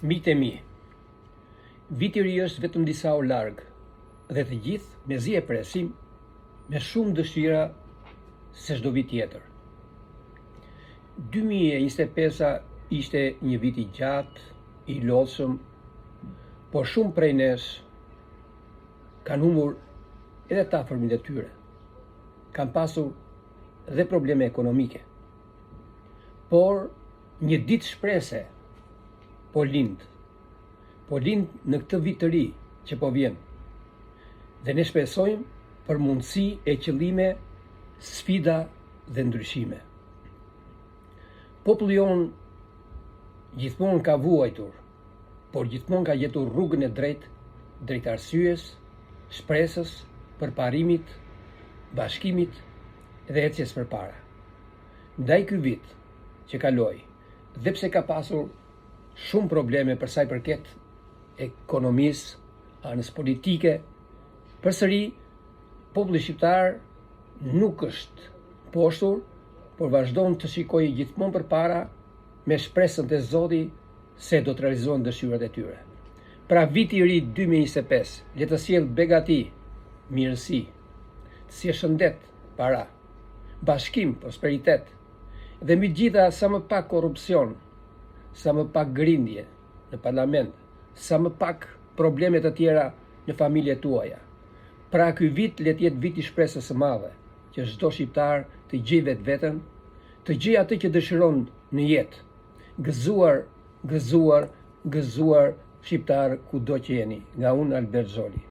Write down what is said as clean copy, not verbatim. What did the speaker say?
Miqtë e mi, viti i ri është vetëm disa orë larg dhe të gjithë mezi e presim me shumë dëshira se çdo vit tjetër. 2025-a ishte një vit i gjatë, i lodhshëm, por shumë prej nesh kanë humbur edhe të afërmit e tyre. Kanë pasur dhe probleme ekonomike. Por një ditë shprese po lind. Po lind në këtë vit të ri që po vjen. Dhe ne shpresojmë për mundësi e qëllime, sfida dhe ndryshime. Populli jonë gjithmonë ka vuajtur, por gjithmonë ka gjetur rrugën e drejtë drejt arsyes, shpresës, përparimit, bashkimit dhe ecjes përpara. Ndaj ky vit që kaloi, dhe pse ka pasur shumë probleme për sa i përket ekonomisë, anës politike, përsëri populli shqiptar nuk është mposhtur, por vazhdon të shikojë gjithmonë përpara me shpresën te Zoti se do të realizohen dëshirat e tyre. Pra viti i ri 2025 le të sjellë begati, mirësi, të sjellë shëndet, para, bashkim, prosperitet dhe mbi të gjitha sa më pak korrupsion, sa më pak grindje në parlament, sa më pak probleme të tjera në familjet tuaja. Pra ky vit le të jetë viti i shpresës së madhe, që çdo shqiptar të gjejë vetveten, të gjejë atë që dëshiron në jetë. Gëzuar, gëzuar, gëzuar shqiptarë kudo që jeni. Nga unë Albert Zholi.